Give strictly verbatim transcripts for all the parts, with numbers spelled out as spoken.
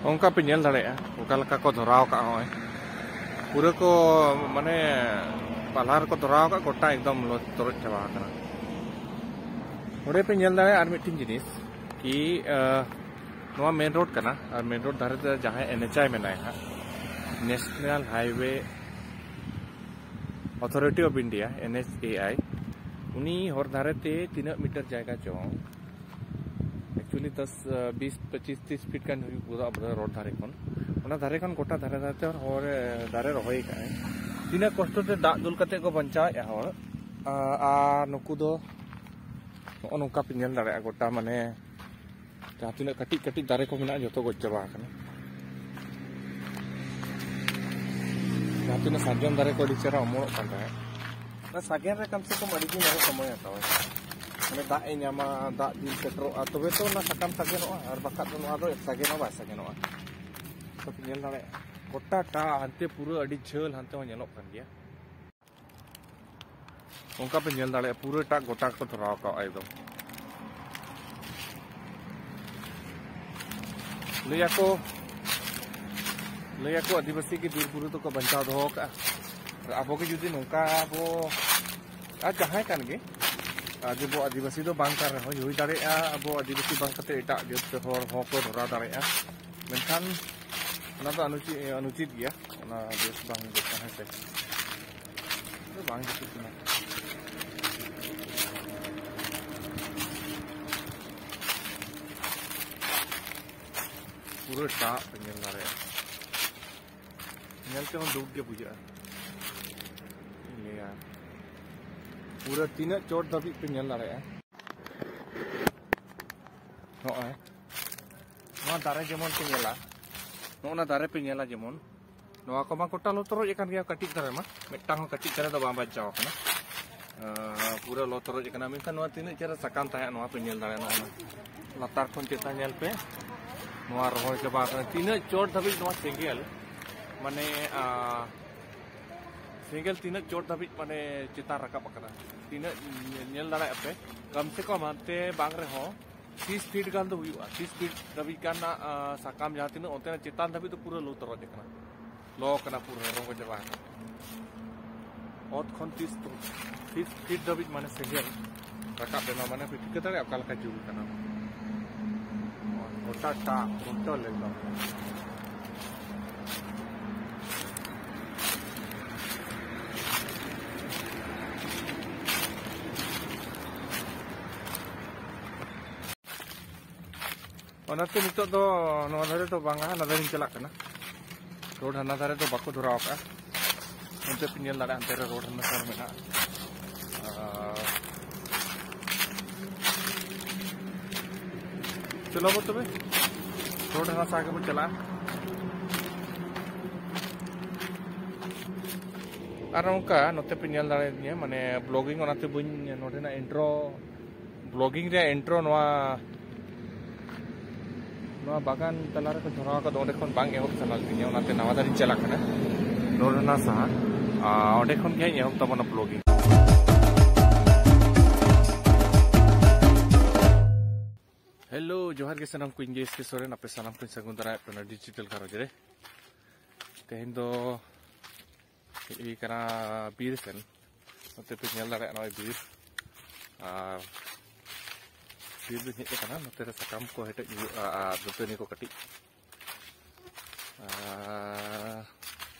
ᱚᱱᱠᱟ ᱯᱮ ᱧᱮᱞ ᱫᱟᱲᱮᱭᱟᱜᱼᱟ ᱚᱠᱟ ᱞᱮᱠᱟ ᱠᱚ ᱫᱷᱚᱨᱟᱣ ᱠᱟᱜᱼᱟ᱾ ᱱᱚᱜᱼᱚᱭ ᱯᱩᱨᱟᱹ ᱠᱚ ᱢᱟᱱᱮ ᱯᱟᱞᱦᱟ ᱨᱮᱠᱚ ᱫᱷᱚᱨᱟᱣ ᱠᱟᱜᱼᱟ, ᱜᱚᱴᱟ ᱮᱠᱫᱚᱢ ᱞᱚ ᱛᱚᱨᱚᱡ ᱪᱟᱵᱟ ᱟᱠᱟᱱᱟ᱾ ᱱᱚᱰᱮ ᱯᱮ ᱧᱮᱞ ᱫᱟᱲᱮᱭᱟᱜᱼᱟ ᱟᱨ ᱢᱤᱫᱴᱮᱱ ᱡᱤᱱᱤᱥ ᱠᱤ, ᱟᱦ, ᱱᱚᱣᱟ ᱢᱮᱱ ᱨᱳᱰ ᱠᱟᱱᱟ ᱟᱨ ᱢᱮᱱ ᱨᱳᱰ ᱫᱷᱟᱨᱮ ᱛᱮ ᱡᱟᱦᱟᱸᱭ ᱮᱱ ᱮᱪ ᱟᱭ ᱢᱮᱱᱟᱭᱟ ᱦᱟᱸᱜ, national highway authority of India, ᱮᱱ ᱮᱪ ᱮ ᱟᱭ, ᱩᱱᱤ ᱦᱚᱨ ᱫᱷᱟᱨᱮ ᱛᱮ ᱛᱤᱱᱟᱹᱜ ᱢᱤᱴᱟᱨ ᱡᱟᱭᱜᱟ ᱪᱚᱝ, actually ᱫᱚᱥ, ᱵᱤᱥ, ᱯᱚᱸᱪᱤᱥ, ᱛᱤᱥ ᱯᱷᱤᱴ ᱜᱟᱱ ᱦᱩᱭᱩᱜ ᱜᱚᱫᱚᱜᱼᱟ ᱵᱚᱞᱮ ᱨᱳᱰ ᱫᱷᱟᱨᱮ ᱠᱷᱚᱱ᱾ ᱚᱱᱟ ᱫᱷᱟᱨᱮ ᱠᱷᱚᱱ ᱜᱚᱴᱟ ᱫᱷᱟᱨᱮ ᱫᱷᱟᱨᱮ ᱛᱮ ᱦᱚᱨ, ᱮ, ᱫᱟᱨᱮ ᱨᱚᱦᱚᱭ ᱠᱟᱜᱼᱟᱭ᱾ ᱛᱤᱱᱟᱹᱜ ᱠᱚᱥᱴᱚ ᱛᱮ ᱫᱟᱜ ᱫᱩᱞ ᱠᱟᱛᱮ ᱠᱚ ᱵᱟᱧᱪᱟᱣᱮᱫᱼᱟ ᱦᱚᱲ᱾ ᱟ-, ᱟᱨ ᱱᱩᱠᱩ ᱫᱚ ᱱᱚᱜᱼᱚ ᱱᱚᱝᱠᱟ ᱯᱮ ᱧᱮᱞ ᱫᱟᱲᱮᱭᱟᱜᱼᱟ ᱜᱚᱴᱟ, ᱢᱟᱱᱮ ᱡᱟᱦᱟᱸ ᱛᱤᱱᱟᱹᱜ ᱠᱟᱹᱴᱤᱡ ᱠᱟᱹᱴᱤᱡ ᱫᱟᱨᱮ ᱠᱚ ᱢᱮᱱᱟᱜᱼᱟ ᱡᱚᱛᱚ ᱜᱚᱡ ᱪᱟᱵᱟ ᱟᱠᱟᱱᱟ᱾ ᱡᱟᱦᱟᱸ ᱛᱤᱱᱟᱹᱜ ᱥᱟᱨᱡᱚᱢ ᱫᱟᱨᱮ ᱠᱚ ᱟᱹᱰᱤ ᱪᱮᱦᱨᱟ ᱚᱢᱚᱱᱚᱜ ᱠᱟᱱ ᱛᱟᱦᱮᱸᱫ, ᱚᱱᱟ ᱥᱟᱜᱮᱱ ᱨᱮ ᱠᱚᱢ ᱥᱮ ᱠᱚᱢ ᱟᱹᱰᱤ ᱫᱤᱱ ᱟᱨᱚ ᱥᱚᱢᱚᱭ ᱦᱟᱛᱟᱣᱟᱭ᱾ ᱢᱟᱱᱮ ᱫᱟᱜ ᱮ ᱧᱟᱢᱟ, ᱫᱟᱜ ᱫᱤᱱ ᱥᱮᱴᱮᱨᱚᱜᱼᱟ, ᱛᱚᱵᱮ ᱛᱚ ᱚᱱᱟ ᱥᱟᱠᱟᱢ ᱥᱟᱜᱮᱱᱚᱜᱼᱟ, ᱟᱨ ᱵᱟᱠᱷᱟᱡ ᱫᱚ ᱱᱚᱣᱟ ᱫᱚ ᱥᱟᱜᱮᱱ ᱦᱚᱸ ᱵᱟᱭ ᱥᱟᱜᱮᱱᱚᱜᱼᱟ᱾ ᱛᱚ ᱯᱮ ᱧᱮᱞ ᱫᱟᱲᱮᱭᱟᱜᱼᱟ ᱜᱚᱴᱟ ᱴᱟ ᱦᱟᱱᱛᱮ ᱯᱩᱨᱟᱹ ᱟᱹᱰᱤ ᱡᱷᱟᱹᱞ ᱦᱟᱱᱛᱮ ᱦᱚᱸ ᱧᱮᱞᱚᱜ ᱠᱟᱱ ᱜᱮᱭᱟ᱾ ᱚᱱᱠᱟ ᱯᱮ ᱧᱮᱞ ᱫᱟᱲᱮᱭᱟᱜᱼᱟ ᱯᱩᱨᱟᱹᱴᱟ ᱜᱚᱴᱟ ᱠᱚ ᱫᱷᱚᱨᱟᱣ ᱠᱟᱜᱼᱟ ᱮᱠᱫᱚᱢ᱾ ᱞᱟᱹᱭᱟᱠᱚ, ᱞᱟᱹᱭᱟᱠᱚ ᱟᱹᱫᱤᱵᱟᱹᱥᱤ ᱜᱮ ᱵᱤᱨ ᱵᱩᱨᱩ ᱫᱚᱠᱚ ᱵᱟᱧᱪᱟᱣ ᱫᱚᱦᱚ ᱠᱟᱜᱼᱟ᱾ ᱟᱨ ᱟᱵᱚ ᱜᱮ ᱡᱩᱫᱤ ᱱᱚᱝᱠᱟ ᱟᱵᱚ, ᱟᱨ ᱡᱟᱦᱟᱸᱭ ᱠᱟᱱ ᱜᱮ, ᱟᱨ ᱡᱩᱫᱤ ᱟᱵᱚ ᱟᱹᱫᱤᱵᱟᱹᱥᱤ ᱫᱚ ᱵᱟᱝ ᱠᱟᱱ ᱨᱮᱦᱚᱸ, ᱦᱩᱭ ᱫᱟᱲᱮᱭᱟᱜᱼᱟ ᱟᱵᱚ ᱟᱹᱫᱤᱵᱟᱹᱥᱤ ᱵᱟᱝ ᱠᱟᱛᱮ ᱮᱴᱟᱜ ᱡᱟᱹᱛ ᱦᱚᱲ ᱦᱚᱸᱠᱚ ᱫᱷᱚᱨᱟᱣ ᱫᱟᱲᱮᱭᱟᱜᱼᱟ, ᱢᱮᱱᱠᱷᱟᱱ ᱚᱱᱟ ᱫᱚ ᱚᱱᱩᱪᱤ-, ᱚᱱᱩᱪᱤᱛ ᱜᱮᱭᱟ, ᱚᱱᱟ ᱵᱮᱥ ᱵᱟᱝ ᱵᱮᱥᱟ, ᱦᱮᱸ ᱥᱮ? ᱫᱚ ᱵᱟᱝ ᱡᱩᱛᱩᱜ ᱠᱟᱱᱟ᱾ ᱯᱩᱨᱟᱹ ᱫᱟᱜ ᱯᱮ ᱧᱮᱞ ᱫᱟᱲᱮᱭᱟᱜᱼᱟ, ᱧᱮᱞ ᱛᱮᱦᱚᱸ ᱫᱩᱠ ᱜᱮ ᱵᱩᱡᱷᱟᱹᱜᱼᱟ᱾ ᱪᱮᱫ ᱤᱧ ᱞᱟᱹᱭᱟ, ᱯᱩᱨᱟᱹ ᱛᱤᱱᱟᱹᱜ ᱪᱚᱴ ᱫᱷᱟᱹᱵᱤᱡ ᱯᱮ ᱧᱮᱞ ᱫᱟᱲᱮᱭᱟᱜᱼᱟ᱾ ᱱᱚᱜᱼᱚᱭ ᱱᱚᱣᱟ ᱫᱟᱨᱮ ᱡᱮᱢᱚᱱ ᱯᱮ ᱧᱮᱞᱟ, ᱱᱚᱜᱼᱚ ᱱᱟ ᱫᱟᱨᱮ ᱯᱮ ᱧᱮᱞᱟ, ᱡᱮᱢᱚᱱ ᱱᱚᱣᱟ ᱠᱚᱢᱟ ᱜᱚᱴᱟ ᱞᱚ ᱛᱚᱨᱚᱡ ᱟᱠᱟᱱ ᱜᱮᱭᱟ, ᱠᱟᱹᱴᱤᱡ ᱫᱟᱨᱮ ᱢᱟ ᱢᱤᱫᱴᱟᱝ ᱦᱚᱸ ᱠᱟᱹᱴᱤᱡ ᱫᱟᱨᱮ ᱫᱚ ᱵᱟᱝ ᱵᱟᱧᱪᱟᱣ ᱟᱠᱟᱱᱟ᱾ ᱟᱸ, ᱯᱩᱨᱟᱹ ᱞᱚ ᱛᱚᱨᱚᱡ ᱟᱠᱟᱱᱟ, ᱢᱮᱱᱠᱷᱟᱱ ᱱᱚᱣᱟ ᱛᱤᱱᱟᱹᱜ ᱪᱮᱦᱨᱟ ᱥᱟᱠᱟᱢ ᱛᱟᱦᱮᱸᱫ, ᱱᱚᱣᱟ ᱯᱮ ᱧᱮᱞ ᱫᱟᱲᱮᱭᱟᱜᱼᱟ᱾ ᱱᱚᱜᱼᱚ ᱱᱟ ᱞᱟᱛᱟᱨ ᱠᱷᱚᱱ ᱪᱮᱛᱟᱱ ᱧᱮᱞ ᱯᱮ, ᱱᱚᱣᱟ ᱨᱚᱦᱚᱭ ᱪᱟᱵᱟ ᱟᱠᱟᱱᱟ᱾ ᱛᱤᱱᱟᱹᱜ ᱪᱚᱴ ᱫᱷᱟᱹᱵᱤᱡ ᱱᱚᱣᱟ ᱥᱮᱸᱜᱮᱞ, ᱢᱟᱱᱮ, ᱟᱸ, ᱥᱮᱸᱜᱮᱞ ᱛᱤᱱᱟᱹᱜ ᱪᱚᱴ ᱫᱷᱟᱹᱵᱤᱡ ᱢᱟᱱᱮ ᱪᱮᱛᱟᱱ ᱨᱟᱠᱟᱵ ᱟᱠᱟᱱᱟ, ᱛᱤᱱᱟᱹᱜ ᱧᱮ-, ᱧᱮᱞ ᱫᱟᱲᱮᱭᱟᱜᱼᱟ ᱯᱮ, ᱠᱚᱢ ᱥᱮ ᱠᱚᱢ ᱦᱟᱱᱛᱮ ᱵᱟᱝ ᱨᱮᱦᱚᱸ ᱛᱤᱥ ᱯᱷᱤᱴ ᱜᱟᱱ ᱫᱚ ᱦᱩᱭᱩᱜᱼᱟ᱾ ᱛᱤᱥ ᱯᱷᱤᱴ ᱫᱷᱟᱹᱵᱤᱡ ᱜᱟᱱ ᱨᱮᱱᱟᱜ, ᱟᱸ, ᱥᱟᱠᱟᱢ ᱡᱟᱦᱟᱸ ᱛᱤᱱᱟᱹᱜ, ᱚᱱᱛᱮᱱᱟᱜ ᱪᱮᱛᱟᱱ ᱫᱷᱟᱹᱵᱤᱡ ᱫᱚ ᱯᱩᱨᱟᱹ ᱞᱚ ᱛᱚᱨᱚᱡ ᱟᱠᱟᱱᱟ, ᱞᱚ ᱟᱠᱟᱱᱟ, ᱯᱩᱨᱟᱹ ᱨᱚᱸᱜᱚ ᱪᱟᱵᱟ ᱟᱠᱟᱱᱟ᱾ ᱚᱛ ᱠᱷᱚᱱ ᱛᱤᱥ, ᱛᱤᱥ ᱯᱷᱤᱴ ᱫᱷᱟᱹᱵᱤᱡ ᱢᱟᱱᱮ ᱥᱮᱸᱜᱮᱞ ᱨᱟᱠᱟᱵ ᱮᱱᱟ, ᱢᱟᱱᱮ ᱯᱮ ᱴᱷᱤᱠᱟᱹ ᱫᱟᱲᱮᱭᱟᱜᱼᱟ ᱚᱠᱟ ᱞᱮᱠᱟ ᱡᱩᱞ ᱠᱟᱱᱟ᱾ ᱜᱚᱴᱟ ᱴᱟᱜ ᱴᱳᱴᱟᱞ ᱮᱠᱫᱚᱢ᱾ ᱚᱱᱟᱛᱮ ᱱᱤᱛᱚᱜ ᱫᱚ ᱱᱚᱣᱟ ᱫᱷᱟᱨᱮ ᱫᱚ ᱵᱟᱝᱟ, ᱦᱟᱱᱟ ᱫᱷᱟᱨᱮᱧ ᱪᱟᱞᱟᱜ ᱠᱟᱱᱟ᱾ ᱨᱳᱰ ᱦᱟᱱᱟ ᱫᱷᱟᱨᱮ ᱫᱚ ᱵᱟᱠᱚ ᱫᱷᱚᱨᱟᱣ ᱟᱠᱟᱫᱼᱟ᱾ ᱚᱱᱛᱮ ᱯᱮ ᱧᱮᱞ ᱫᱟᱲᱮᱭᱟᱜᱼᱟ, ᱦᱟᱱᱛᱮ ᱨᱮ ᱨᱳᱰ ᱦᱟᱱᱟ ᱥᱟᱨ ᱢᱮᱱᱟᱜᱼᱟ᱾ ᱟᱨ ᱪᱚᱞᱚ ᱵᱚ ᱛᱚᱵᱮ, ᱨᱳᱰ ᱦᱟᱱᱟ ᱥᱟᱨ ᱜᱮᱵᱚ ᱪᱟᱞᱟᱜᱼᱟ᱾ ᱟᱨ ᱚᱱᱠᱟ ᱱᱚᱛᱮ ᱯᱮ ᱧᱮᱞ ᱫᱟᱲᱮᱭᱟᱫᱤᱧᱟ, ᱢᱟᱱᱮ ᱵᱞᱚᱜᱤᱝ, ᱚᱱᱟᱛᱮ ᱵᱟᱹᱧ, ᱱᱚᱰᱮᱱᱟᱜ ᱤᱱᱴᱨᱳ, ᱵᱞᱚᱜᱤᱝ ᱨᱮᱭᱟᱜ ᱤᱱᱴᱨᱳ ᱱᱚᱣᱟ, ᱱᱚᱣᱟ ᱵᱟᱜᱟᱱ ᱛᱟᱞᱟ ᱨᱮᱠᱚ ᱫᱷᱚᱨᱟᱣ ᱟᱠᱟᱫ, ᱚᱸᱰᱮ ᱠᱷᱚᱱ ᱵᱟᱝ ᱮᱦᱚᱵ ᱥᱟᱱᱟ ᱞᱤᱫᱤᱧᱟ, ᱚᱱᱟᱛᱮ ᱱᱟᱣᱟ ᱫᱷᱟᱨᱮᱧ ᱪᱟᱞᱟᱜ ᱠᱟᱱᱟ᱾ ᱱᱚᱰᱮᱱᱟᱜ ᱥᱟᱦᱟ, ᱟᱨ ᱚᱸᱰᱮ ᱠᱷᱚᱱ ᱜᱮ ᱦᱟᱸᱜ ᱮᱦᱚᱵ ᱛᱟᱵᱚᱱᱟ ᱵᱞᱚᱜᱤᱝ᱾ ᱦᱮᱞᱳ, ᱡᱚᱦᱟᱨ ᱜᱮ ᱥᱟᱱᱟᱢ ᱠᱚ, ᱤᱧ ᱜᱮ ᱮᱥ ᱠᱮ ᱥᱚᱨᱮᱱ, ᱟᱯᱮ ᱥᱟᱱᱟᱢ ᱠᱚᱧ ᱥᱟᱹᱜᱩᱱ ᱫᱟᱨᱟᱭᱮᱫ ᱯᱮ ᱱᱚᱣᱟ ᱰᱤᱡᱤᱴᱟᱞ ᱜᱷᱟᱨᱚᱸᱡᱽ ᱨᱮ᱾ ᱛᱮᱦᱮᱧ ᱫᱚ ᱦᱮᱡ ᱦᱩᱭ ᱠᱟᱱᱟ ᱵᱤᱨ ᱥᱮᱱ᱾ ᱱᱚᱛᱮ ᱯᱮ ᱧᱮᱞ ᱫᱟᱲᱮᱭᱟᱜᱼᱟ, ᱱᱚᱜᱼᱚᱭ ᱵᱤᱨ, ᱟᱨ ᱵᱤᱨ ᱫᱚᱧ ᱦᱮᱡ ᱟᱠᱟᱱᱟ, ᱱᱚᱛᱮ ᱨᱮ ᱥᱟᱠᱟᱢ ᱠᱚ ᱦᱮᱴᱮᱡ ᱦᱩᱭᱩᱜᱼᱟ ᱟᱨ ᱫᱟᱹᱛᱟᱹᱱᱤ ᱠᱚ ᱠᱟᱹᱴᱤᱡ, ᱟᱨ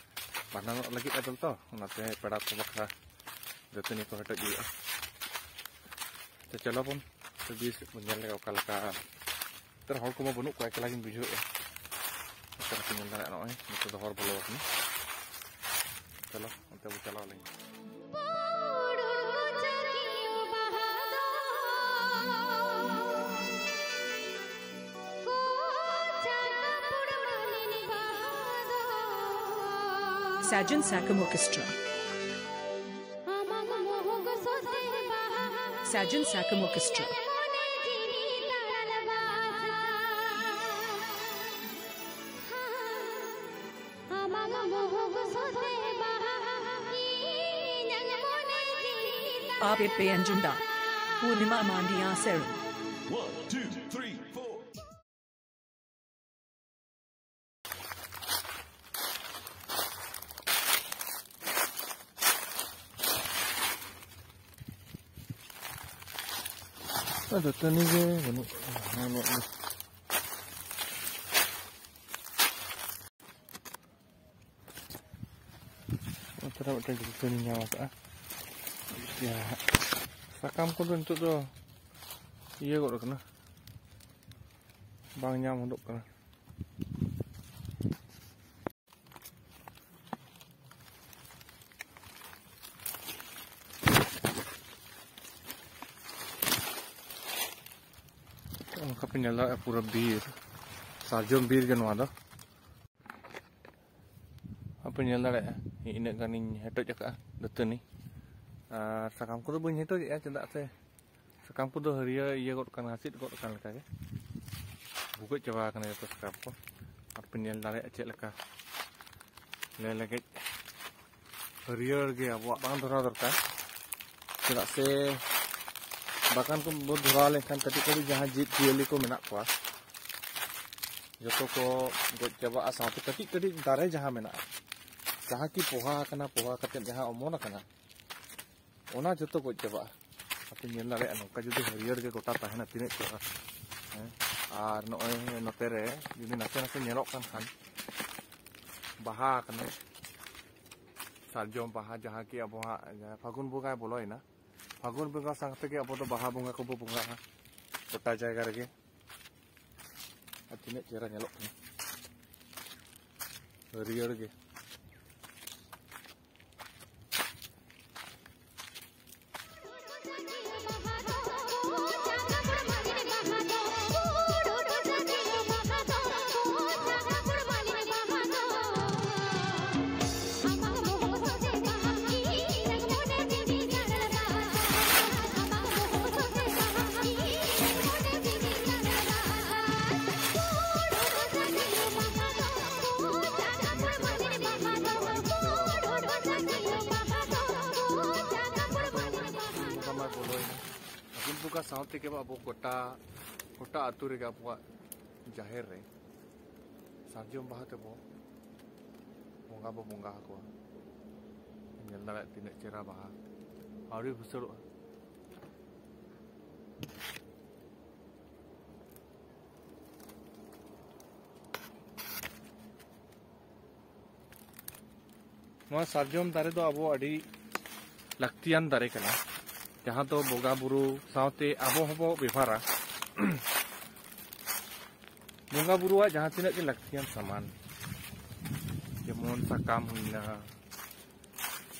ᱵᱷᱟᱸᱰᱟᱱᱚᱜ ᱞᱟᱹᱜᱤᱫ ᱟᱫᱚ ᱛᱚ, ᱚᱱᱟᱛᱮ ᱯᱮᱲᱟ ᱠᱚ ᱵᱟᱠᱷᱨᱟ ᱫᱟᱹᱛᱟᱹᱱᱤ ᱠᱚ ᱦᱮᱴᱮᱡ ᱦᱩᱭᱩᱜᱼᱟ᱾ ᱛᱚ ᱪᱚᱞᱚ ᱵᱚᱱ ᱵᱤᱨ ᱥᱮᱫ ᱵᱚᱱ ᱧᱮᱞ ᱞᱮᱜᱟ ᱚᱠᱟ ᱞᱮᱠᱟ᱾ ᱱᱮᱛᱟᱨ ᱦᱚᱲ ᱠᱚᱢᱟ ᱵᱟᱹᱱᱩᱜ ᱠᱚᱣᱟ, ᱮᱠᱞᱟ ᱜᱤᱧ ᱵᱩᱡᱷᱟᱹᱣᱮᱫᱼᱟ᱾ ᱱᱚᱛᱮ ᱨᱮᱯᱮ ᱧᱮᱞ ᱫᱟᱲᱮᱭᱟᱜᱼᱟ, ᱱᱚᱜᱼᱚᱭ ᱱᱚᱛᱮ ᱫᱚ ᱦᱚᱨ ᱵᱚᱞᱚ ᱟᱠᱟᱱᱟ᱾ ᱪᱚᱞᱚ ᱚᱱᱛᱮ ᱵᱚ ᱪᱟᱞᱟᱣ ᱞᱮᱱ ᱜᱮ᱾ Sajan Sakam Orchestra. Sajan Sakam Orchestra. Ape P N Junda. Purnima Mandia Serum. One, two, ᱫᱟᱹᱛᱟᱹᱱᱤ ᱜᱮ ᱵᱟᱹᱱᱩᱜ᱾ ᱱᱚᱛᱮ ᱨᱮ ᱢᱤᱫᱴᱮᱱ ᱫᱟᱹᱛᱟᱹᱱᱤᱧ ᱧᱟᱢ ᱟᱠᱟᱫᱼᱟ᱾ ᱥᱟᱠᱟᱢ ᱠᱚᱫᱚ ᱱᱤᱛᱚᱜ ᱫᱚ ᱤᱭᱟᱹ ᱜᱚᱫ ᱟᱠᱟᱱᱟ, ᱵᱟᱝ ᱧᱟᱢ ᱦᱚᱫᱚᱜ ᱠᱟᱱᱟ᱾ ᱚᱱᱠᱟ ᱯᱮ ᱧᱮᱞ ᱫᱟᱲᱮᱭᱟᱜᱼᱟ, ᱯᱩᱨᱟᱹ ᱵᱤᱨ, ᱥᱟᱨᱡᱚᱢ ᱵᱤᱨ ᱜᱮ ᱱᱚᱣᱟ ᱫᱚ᱾ ᱟᱯᱮ ᱧᱮᱞ ᱫᱟᱲᱮᱭᱟᱜᱼᱟ, ᱤᱱᱟᱹᱜ ᱜᱟᱱᱤᱧ ᱦᱮᱴᱮᱡ ᱟᱠᱟᱫᱼᱟ ᱫᱟᱹᱛᱟᱹᱱᱤ᱾ ᱟᱨ ᱥᱟᱠᱟᱢ ᱠᱚᱫᱚ ᱵᱟᱹᱧ ᱦᱮᱴᱮᱡᱮᱜᱼᱟ, ᱪᱮᱫᱟᱜ ᱥᱮ ᱥᱟᱠᱟᱢ ᱠᱚᱫᱚ ᱦᱟᱹᱨᱭᱟᱹᱲ ᱤᱭᱟᱹ ᱜᱚᱫ ᱠᱟᱱᱟ, ᱦᱟᱹᱥᱤᱫ ᱜᱚᱫ ᱠᱟᱱ ᱞᱮᱠᱟᱜᱮ᱾ ᱵᱷᱩᱜᱟᱹᱜ ᱪᱟᱵᱟ ᱟᱠᱟᱱᱟ ᱡᱚᱛᱚ ᱥᱟᱠᱟᱢ ᱠᱚ᱾ ᱟᱯᱮ ᱧᱮᱞ ᱫᱟᱲᱮᱭᱟᱜᱼᱟ ᱪᱮᱫ ᱞᱮᱠᱟ ᱞᱮ ᱞᱮᱜᱮᱡ᱾ ᱦᱟᱹᱨᱭᱟᱹᱲ ᱜᱮ ᱟᱵᱚᱣᱟᱜ ᱵᱟᱝ ᱫᱷᱚᱨᱟᱣ ᱫᱚᱨᱠᱟᱨ, ᱪᱮᱫᱟᱜ ᱥᱮ ᱵᱟᱜᱟᱱ ᱠᱚ ᱵᱚ ᱫᱷᱚᱨᱟᱣ ᱞᱮᱱᱠᱷᱟᱱ ᱠᱟᱹᱴᱤᱡ ᱠᱟᱹᱴᱤᱡ ᱡᱟᱦᱟᱸ ᱡᱤᱵᱽ ᱡᱤᱭᱟᱹᱞᱤ ᱠᱚ ᱢᱮᱱᱟᱜ ᱠᱚᱣᱟ, ᱡᱚᱛᱚ ᱠᱚ ᱜᱚᱡ ᱪᱟᱵᱟᱜᱼᱟ᱾ ᱥᱟᱶᱛᱮ ᱠᱟᱹᱴᱤᱡ ᱠᱟᱹᱴᱤᱡ ᱫᱟᱨᱮ ᱡᱟᱦᱟᱸ ᱢᱮᱱᱟᱜᱼᱟ, ᱡᱟᱦᱟᱸ ᱠᱤ ᱯᱚᱦᱟ ᱟᱠᱟᱱᱟ, ᱯᱚᱦᱟ ᱠᱟᱛᱮ ᱡᱟᱦᱟᱸ ᱚᱢᱚᱱ ᱟᱠᱟᱱᱟ, ᱚᱱᱟ ᱡᱚᱛᱚ ᱜᱚᱡ ᱪᱟᱵᱟᱜᱼᱟ᱾ ᱟᱯᱮ ᱧᱮᱞ ᱫᱟᱲᱮᱭᱟᱜᱼᱟ, ᱱᱚᱝᱠᱟ ᱡᱩᱫᱤ ᱦᱟᱹᱨᱭᱟᱹᱲ ᱜᱮ ᱜᱚᱴᱟ ᱛᱟᱦᱮᱱᱟ, ᱛᱤᱱᱟᱹᱜ ᱪᱮᱦᱨᱟ᱾ ᱦᱮᱸ, ᱟᱨ ᱱᱚᱜᱼᱚᱭ ᱱᱚᱛᱮ ᱨᱮ ᱡᱩᱫᱤ ᱱᱟᱥᱮ ᱱᱟᱥᱮ ᱧᱮᱞᱚᱜ ᱠᱟᱱ ᱠᱷᱟᱱ, ᱵᱟᱦᱟ ᱟᱠᱟᱱᱟ ᱥᱟᱨᱡᱚᱢ ᱵᱟᱦᱟ, ᱡᱟᱦᱟᱸ ᱠᱤ ᱟᱵᱚᱣᱟᱜ ᱡᱟᱦᱟᱸ ᱯᱷᱟᱹᱜᱩᱱ ᱵᱚᱸᱜᱟᱭ ᱵᱚᱞᱚᱭᱮᱱᱟ, ᱯᱷᱟᱹᱜᱩᱱ ᱵᱚᱸᱜᱟ ᱥᱟᱶ ᱛᱮᱜᱮ ᱟᱵᱚ ᱫᱚ ᱵᱟᱦᱟ ᱵᱚᱸᱜᱟ ᱠᱚᱵᱚ ᱵᱚᱸᱜᱟᱜᱼᱟ ᱜᱚᱴᱟ ᱡᱟᱭᱜᱟ ᱨᱮᱜᱮ᱾ ᱟᱨ ᱛᱤᱱᱟᱹᱜ ᱪᱮᱦᱨᱟ ᱧᱮᱞᱚᱜ ᱠᱟᱱᱟ, ᱦᱟᱹᱨᱭᱟᱹᱲ ᱜᱮ᱾ ᱵᱚᱸᱜᱟ ᱢᱟᱭ ᱵᱚᱞᱚᱭᱮᱱᱟ᱾ ᱯᱷᱟᱹᱜᱩᱱ ᱵᱚᱸᱜᱟ ᱥᱟᱶ ᱛᱮᱜᱮ ᱟᱵᱚ ᱜᱚᱴᱟ, ᱜᱚᱴᱟ ᱟᱹᱛᱩ ᱨᱮᱜᱮ ᱟᱵᱚᱣᱟᱜ ᱡᱟᱦᱮᱨ ᱨᱮ ᱥᱟᱨᱡᱚᱢ ᱵᱟᱦᱟ ᱛᱮᱵᱚ ᱵᱚᱸᱜᱟ ᱵᱚ ᱵᱚᱸᱜᱟ ᱟᱠᱚᱣᱟ᱾ ᱧᱮᱞ ᱫᱟᱲᱮᱭᱟᱜ ᱛᱤᱱᱟᱹᱜ ᱪᱮᱦᱨᱟ ᱵᱟᱦᱟ, ᱟᱹᱣᱨᱤ ᱵᱷᱩᱥᱟᱹᱲᱚᱜᱼᱟ᱾ ᱱᱚᱣᱟ ᱥᱟᱨᱡᱚᱢ ᱫᱟᱨᱮ ᱫᱚ ᱟᱵᱚ ᱟᱹᱰᱤ ᱞᱟᱹᱠᱛᱤᱭᱟᱱ ᱫᱟᱨᱮ ᱠᱟᱱᱟ, ᱡᱟᱦᱟᱸ ᱫᱚ ᱵᱚᱸᱜᱟ ᱵᱩᱨᱩ ᱥᱟᱶᱛᱮ ᱟᱵᱚ ᱦᱚᱸᱵᱚ ᱵᱮᱵᱷᱟᱨᱟ᱾ ᱵᱚᱸᱜᱟ ᱵᱩᱨᱩᱣᱟᱜ ᱡᱟᱦᱟᱸ ᱛᱤᱱᱟᱹᱜ ᱜᱮ ᱞᱟᱹᱠᱛᱤᱭᱟᱱ ᱥᱟᱢᱟᱱ, ᱡᱮᱢᱚᱱ ᱥᱟᱠᱟᱢ ᱦᱩᱭᱱᱟ,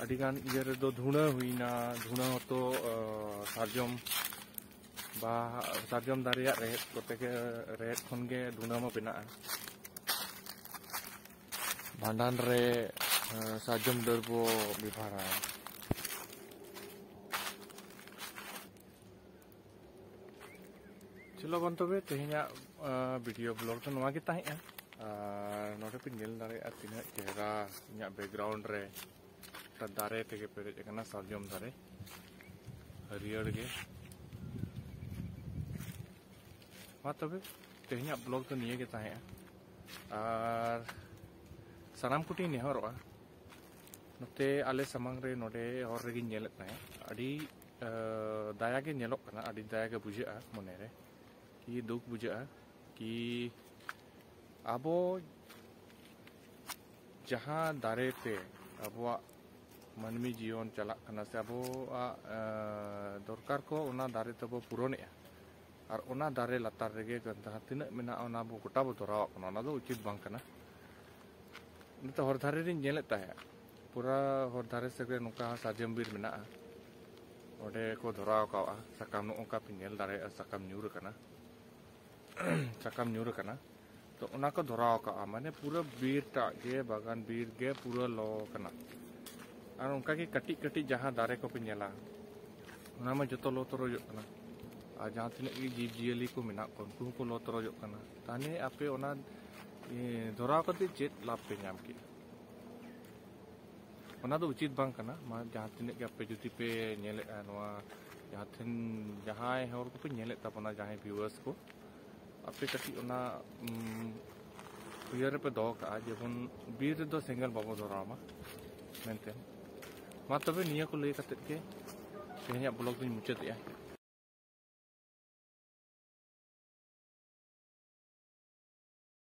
ᱟᱹᱰᱤᱜᱟᱱ ᱤᱭᱟᱹ ᱨᱮᱫᱚ ᱫᱷᱩᱬᱟᱹ ᱦᱩᱭᱱᱟ, ᱫᱷᱩᱬᱟᱹ ᱦᱚᱸᱛᱚ, ᱟᱹ, ᱥᱟᱨᱡᱚᱢ ᱵᱟ ᱥᱟᱨᱡᱚᱢ ᱫᱟᱨᱮᱭᱟᱜ ᱨᱮᱦᱮᱫ ᱠᱚᱛᱮ ᱜᱮ, ᱨᱮᱦᱮᱫ ᱠᱷᱚᱱ ᱜᱮ ᱫᱷᱩᱬᱟᱹ ᱢᱟ ᱵᱮᱱᱟᱜᱼᱟ᱾ ᱵᱷᱟᱸᱰᱟᱱ ᱨᱮ, ᱟᱹ, ᱥᱟᱨᱡᱚᱢ ᱰᱟᱹᱨ ᱵᱚ ᱵᱮᱵᱷᱟᱨᱟ᱾ ᱪᱚᱞᱚ ᱵᱚᱱ ᱛᱚᱵᱮ ᱛᱮᱦᱮᱧᱟᱜ, ᱟᱹ, video vlog ᱫᱚ ᱱᱚᱣᱟ ᱜᱮ ᱛᱟᱦᱮᱸᱜᱼᱟ᱾ ᱟᱨ ᱱᱚᱰᱮ ᱯᱮ ᱧᱮᱞ ᱫᱟᱲᱮᱭᱟᱜᱼᱟ ᱛᱤᱱᱟᱹᱜ ᱪᱮᱦᱨᱟ ᱤᱧᱟᱹᱜ background ᱨᱮ ᱫᱟᱨᱮ ᱛᱮᱜᱮ ᱯᱮᱨᱮᱡ ᱟᱠᱟᱱᱟ, ᱥᱟᱨᱡᱚᱢ ᱫᱟᱨᱮ, ᱦᱟᱹᱨᱭᱟᱹᱲ ᱜᱮ᱾ ᱢᱟ ᱛᱚᱵᱮ, ᱛᱮᱦᱮᱧᱟᱜ vlog ᱫᱚ ᱱᱤᱭᱟᱹ ᱜᱮ ᱛᱟᱦᱮᱸᱜᱼᱟ᱾ ᱟᱨ ᱥᱟᱱᱟᱢ ᱠᱚᱴᱷᱮᱱ ᱱᱮᱦᱚᱨᱚᱜᱼᱟ, ᱱᱚᱛᱮ ᱟᱞᱮ ᱥᱟᱢᱟᱝ ᱨᱮ ᱱᱚᱰᱮ ᱦᱚᱨ ᱨᱮᱜᱮᱧ ᱧᱮᱞᱮᱫ ᱛᱟᱦᱮᱸᱫ, ᱟᱹᱰᱤ, ᱟᱹ, ᱫᱟᱭᱟ ᱜᱮ ᱧᱮᱞᱚᱜ ᱠᱟᱱᱟ, ᱟᱹᱰᱤ ᱫᱟᱭᱟ ᱜᱮ ᱵᱩᱡᱷᱟᱹᱜᱼᱟ ᱢᱚᱱᱮᱨᱮ, ᱠᱤ ᱫᱩᱠ ᱵᱩᱡᱷᱟᱹᱜᱼᱟ ᱠᱤ ᱟᱵᱚ ᱡᱟᱦᱟᱸ ᱫᱟᱨᱮ ᱛᱮ ᱟᱵᱚᱣᱟᱜ ᱢᱟᱹᱱᱢᱤ ᱡᱤᱭᱚᱱ ᱪᱟᱞᱟᱜ ᱠᱟᱱᱟ ᱥᱮ ᱟᱵᱚᱣᱟᱜ, ᱟᱸ, ᱫᱚᱨᱠᱟᱨ ᱠᱚ ᱚᱱᱟ ᱫᱟᱨᱮ ᱛᱮᱵᱚ ᱯᱩᱨᱚᱱᱮᱜᱼᱟ᱾ ᱟᱨ ᱚᱱᱟ ᱫᱟᱨᱮ ᱞᱟᱛᱟᱨ ᱨᱮᱜᱮ ᱡᱟᱦᱟᱸ ᱛᱤᱱᱟᱹᱜ ᱢᱮᱱᱟᱜᱼᱟ ᱚᱱᱟ ᱵᱚ ᱜᱚᱴᱟ ᱵᱚ ᱫᱷᱚᱨᱟᱣᱟᱜ ᱠᱟᱱᱟ, ᱚᱱᱟ ᱫᱚ ᱩᱪᱤᱛ ᱵᱟᱝ ᱠᱟᱱᱟ᱾ ᱱᱤᱛᱚᱜ ᱦᱚᱨ ᱫᱷᱟᱨᱮ ᱨᱤᱧ ᱧᱮᱞᱮᱫ ᱛᱟᱦᱮᱸᱫ, ᱯᱩᱨᱟ ᱦᱚᱨ ᱫᱷᱟᱨᱮ ᱥᱮᱫ ᱨᱮ ᱱᱚᱝᱠᱟ ᱥᱟᱨᱡᱚᱢ ᱵᱤᱨ ᱢᱮᱱᱟᱜᱼᱟ, ᱚᱸᱰᱮ ᱠᱚ ᱫᱷᱚᱨᱟᱣ ᱟᱠᱟᱣᱟᱜᱼᱟ ᱥᱟᱠᱟᱢ, ᱱᱚᱜᱼᱚ ᱱᱚᱝᱠᱟ ᱯᱮ ᱧᱮᱞ ᱫᱟᱲᱮᱭᱟᱜᱼᱟ ᱥᱟᱠᱟᱢ ᱧᱩᱨ ᱟᱠᱟᱱᱟ᱾ ᱥᱟᱠᱟᱢ ᱧᱩᱨ ᱟᱠᱟᱱᱟ, ᱛᱚ ᱚᱱᱟ ᱠᱚ ᱫᱷᱚᱨᱟᱣ ᱟᱠᱟᱜᱼᱟ, ᱢᱟᱱᱮ ᱯᱩᱨᱟᱹ ᱵᱤᱨ ᱴᱟᱜ ᱜᱮ, ᱵᱟᱜᱟᱱ ᱵᱤᱨ ᱜᱮ ᱯᱩᱨᱟᱹ ᱞᱚ ᱟᱠᱟᱱᱟ᱾ ᱟᱨ ᱚᱱᱠᱟ ᱜᱮ ᱠᱟᱹᱴᱤᱡ ᱠᱟᱹᱴᱤᱡ ᱡᱟᱦᱟᱸ ᱫᱟᱨᱮ ᱠᱚᱯᱮ ᱧᱮᱞᱟ, ᱚᱱᱟ ᱢᱟ ᱡᱚᱛᱚ ᱞᱚ ᱛᱚᱨᱚᱡᱚᱜ ᱠᱟᱱᱟ᱾ ᱟᱨ ᱡᱟᱦᱟᱸ ᱛᱤᱱᱟᱹᱜ ᱜᱮ ᱡᱤᱵᱽ ᱡᱤᱭᱟᱹᱞᱤ ᱠᱚ ᱢᱮᱱᱟᱜ ᱠᱚᱣᱟ, ᱩᱱᱠᱩ ᱦᱚᱸᱠᱚ ᱞᱚ ᱛᱚᱨᱚᱡᱚᱜ ᱠᱟᱱᱟ᱾ ᱛᱟᱦᱞᱮ ᱟᱯᱮ ᱚᱱᱟ, ᱮ, ᱫᱷᱚᱨᱟᱣ ᱠᱟᱛᱮ ᱪᱮᱫ ᱞᱟᱵᱷ ᱯᱮ ᱧᱟᱢ ᱠᱮᱫᱟ? ᱚᱱᱟ ᱫᱚ ᱩᱪᱤᱛ ᱵᱟᱝ ᱠᱟᱱᱟ᱾ ᱢᱟ ᱡᱟᱦᱟᱸ ᱛᱤᱱᱟᱹᱜ ᱜᱮ ᱟᱯᱮ ᱡᱩᱫᱤ ᱯᱮ ᱧᱮᱞᱮᱫᱼᱟ ᱱᱚᱣᱟ, ᱡᱟᱦᱟᱸ ᱴᱷᱮᱱ ᱡᱟᱦᱟᱸᱭ ᱦᱚᱲ ᱠᱚᱯᱮ ᱧᱮᱞᱮᱫ ᱛᱟᱵᱚᱱᱟ, ᱡᱟᱦᱟᱸᱭ viewers ᱠᱚ, ᱟᱯᱮ ᱠᱟᱹᱴᱤᱡ ᱚᱱᱟ, ᱩᱢ, ᱩᱭᱦᱟᱹᱨ ᱨᱮᱯᱮ ᱫᱚᱦᱚ ᱠᱟᱜᱼᱟ, ᱡᱮᱢᱚᱱ ᱵᱤᱨ ᱨᱮᱫᱚ ᱥᱮᱸᱜᱮᱞ ᱵᱟᱵᱚ ᱫᱷᱚᱨᱟᱣ ᱢᱟ ᱢᱮᱱᱛᱮ᱾ ᱢᱟ ᱛᱚᱵᱮ ᱱᱤᱭᱟᱹ ᱠᱚ ᱞᱟᱹᱭ ᱠᱟᱛᱮᱫ ᱜᱮ ᱛᱮᱦᱮᱧᱟᱜ vlog ᱫᱚᱧ ᱢᱩᱪᱟᱹᱫᱮᱜᱼᱟ᱾